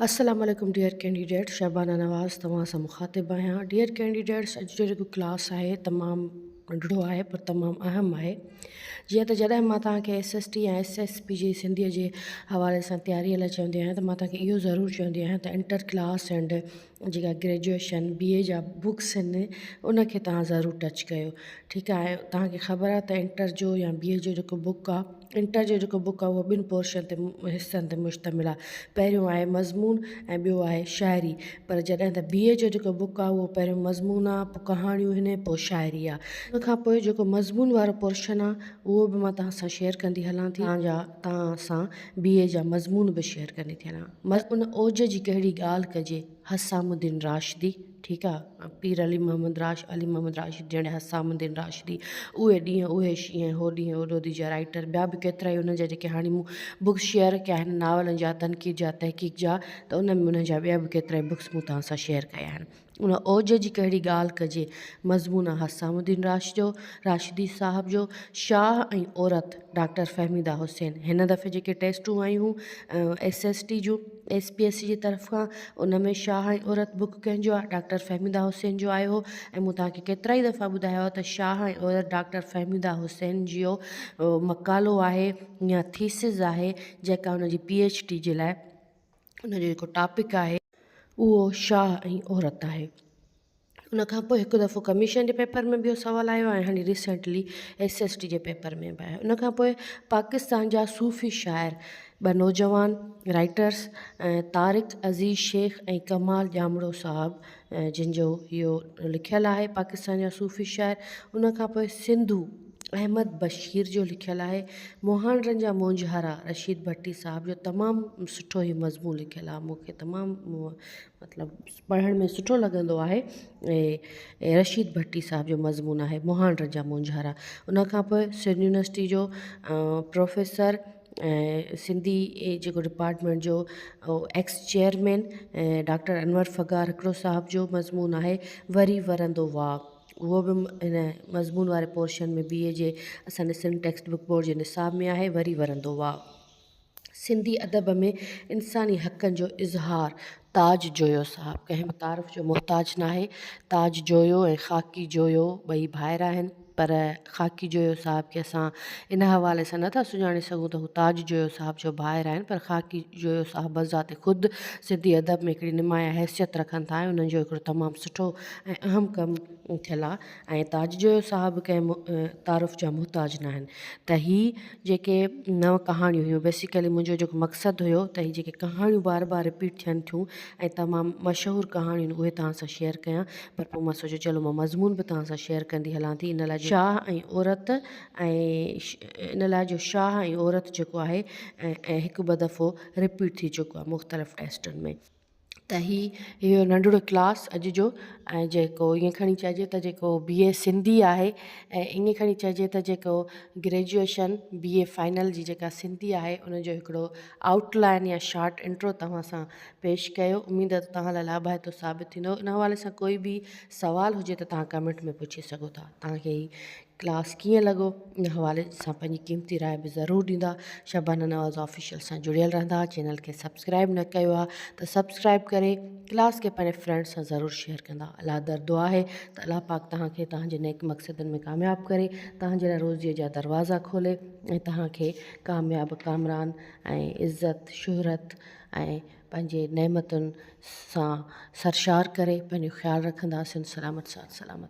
السلام عليڪم dear candidates Shabana Nawaz توهان سان مخاطب آهيان ڊيئر ڪينڊيڊيٽس اڄ جو جيڪو ڪلاس آهي تمام ننڍڙو آهي پر تمام اهم آهي جيئن ته جڏهن مان توهان کي S S T ۽ S S P جي سنڌي جي حوالي سان تياري لاء چوندي آهيان ته مان توهان کي اهو ضرور چوندي آهيان ته انٽر ڪلاس اينڊ جيڪا گريجوئيشن بي اي جا بڪس آهن ان کي توهان ضرور ٽچ ڪيو ٺيڪ آهي توهان کي خبر آهي ته انٽر جو يا بي اي جو جيڪو بڪ آهي انٽر جو جيڪو بڪ آهي اهو ٻن پورشن تي حصن تي مشتمل آهي. پهريون آهي مضمون ۽ ٻيو آهي شاعري. پر جڏهن ته بي اي جو جيڪو بڪ آهي اهو پهريون مضمون آهي پوء ڪهاڻيون آهن پوء شاعري آهي. ان کان پوء جيڪو مضمون وارو پورشن آهي اهو به مان توهان سان شيئر ڪندي هلان ٿي. توهان جا توهان سان بي اي جا مضمون به شيئر ڪندي ٿي هلان. ان اوج جي ڪهڙي ڳالهه ڪجي حسام الدين راشدي ٺيڪ آ پير علي محمد راش علي محمد راشدي جهڙي حسام الدين راشدي اهي ڏينهن اهي شينهن هو ڏينهن اوڏو the جا رائيٽر ٻيا به ڪيترا ئي انهن جا جيڪي هاڻي مون بڪس شيئر ڪيا آهن ناولن جا تنقيد جا تحقيق جا ته ان ۾ انهن جا ٻيا به ڪيترا ئي بڪس مون توهان سان شيئر ڪيا آهن ان اوج جي ڪهڙي ڳالهه ڪجي مضمون حسام الدين راشدو راشدي صاحب جو شاهه ۽ عورت ڊاڪٽر فهميده حسين هن دفعي جيڪي ٽيسٽون آيون ايس ايس ٽي جون ايس پي ايس سي جي طرف کان ان ۾ شاهه ۽ عورت بڪ ڪنهن جو آهي ڊاڪٽر فهميده حسين جو آيو هو ۽ مون توهان کي ڪيترا ئي دفعا ٻڌايو آهي ته شاهه ۽ عورت ڊاڪٽر فهميده حسين جو مقالو آهي يا ٿيسز آهي جيڪا ان جي پي ايڇ ڊي جي لاء ان جو جيڪو ٽاپڪ آهي اهو شاهه ۽ عورت آهي ان کان پوء هڪ دفعو ڪميشن جي پيپر ۾ به اهو سوال آيو ۽ هاڻي ريسينٽلي ايس ايس ٽي جي پيپر ۾ به آيو ان کان پوء پاڪستان جا صوفي شاعر ٻه نوجوان رائٽرس طارق عزيز شيخ ۽ ڪمال ڄامڙو صاحب جن جو اهو لکيل آهي پاڪستان جا صوفي شاعر ان کان پوء سنڌو احمد بشير جو لکيل آهي مهانڊن جا مونجهارا رشيد ڀٽي صاحب جو تمام سٺو هي مضمون لکيل آهي مون کي تمام مطلب پڙهڻ ۾ سٺو لڳندو آهي ۽ رشيد ڀٽي صاحب جو مضمون آهي مهانڊن جا مونجهارا ان کان پوء سنڌ يونيورسٽي جو پروفيسر ۽ سنڌي جيڪو ڊپارٽمينٽ جو ex chairman doctor Anwar Fagar Hakro صاحب جو مضمون آهي وري ورندو واء اهو به ان مضمون واري پورشن ۾ بي اي جي اسان جي سنڌ ٽيڪسٽ بڪ بورڊ جي نصاب ۾ آهي وري ورندو واء سنڌي ادب ۾ انساني حقن جو اظهار تاج جويو صاحب ڪنهن به تعارف جو محتاج ناهي. تاج جويو ۽ خاڪي جويو ٻئي ڀائر آهن پر خاڪي جويو صاحب کي اسان ان حوالي سان نٿا سڃاڻي سگهون ته هو تاج جويو صاحب جو ڀائر آهن پر خاڪي جويو صاحب بذات خود سنڌي ادب ۾ هڪڙي نمايان حيثيت رکن ٿا ۽ انهن جو هڪڙو تمام سٺو ۽ اهم ڪم ٿيل آهي ۽ تاج جويو صاحب ڪنهن تعارف جا محتاج ناهن ته هي جيڪي نو ڪهاڻيون هيون بيسيڪلي منهنجو جيڪو مقصد هيو ته هي جيڪي ڪهاڻيون بار بار رپيٽ ٿين ٿيون ۽ تمام مشهور ڪهاڻيون آهن اهي توهان سان شيئر ڪيان پر پوء مان سوچيو چلو مان مضمون به توهان سان شيئر ڪندي هلان ٿي ان لاء شاهه ۽ عورت ۽ ان لاء جو شاهه ۽ عورت جيڪو آهي ۽ هڪ ٻه دفعو رپيٽ ٿي چڪو آهي مختلف ٽيسٽن ۾ ته هي اهو ننڍڙو ڪلاس اڄ جو ۽ جيڪو ائين کڻي چئجي ته جيڪو بي اي سنڌي آهي ۽ ائين کڻي چئجي ته جيڪو گريجوئيشن بي اي فائنل جي جيڪا سنڌي آهي ان جو هڪڙو آئوٽ لائن يا شارٽ انٽرو توهان سان پيش ڪيو اميد ته توهان لاء لاڀائتو ثابت ٿيندو ان حوالي سان ڪوئي به سوال هجي ته توهان ڪمينٽ ۾ پڇي سگهو ٿا توهان کي هي ڪلاس ڪيئن لڳو ان حوالي سان پنهنجي قيمتي راء به ضرور ڏيندا شبانه نواز آفيشل سان جڙيل رهندا چينل کي سبسڪرائب نه ڪيو آ ته سبسڪرائب ڪري ڪلاس کي پنهنجي فرينڊ سان ضرور شيئر ڪندا الله در دعا آهي ته الله پاڪ توهان کي توهان جي نيڪ مقصدن ۾ ڪامياب ڪري توهان جي لاء روزي جا دروازا کولي ۽ توهان کي ڪامياب ڪامران ۽ عزت شهرت ۽ پنهنجي نعمتن سان سرشار ڪري پنهنجو خيال رکندا سنڌ سلامت ساٿ سلامت.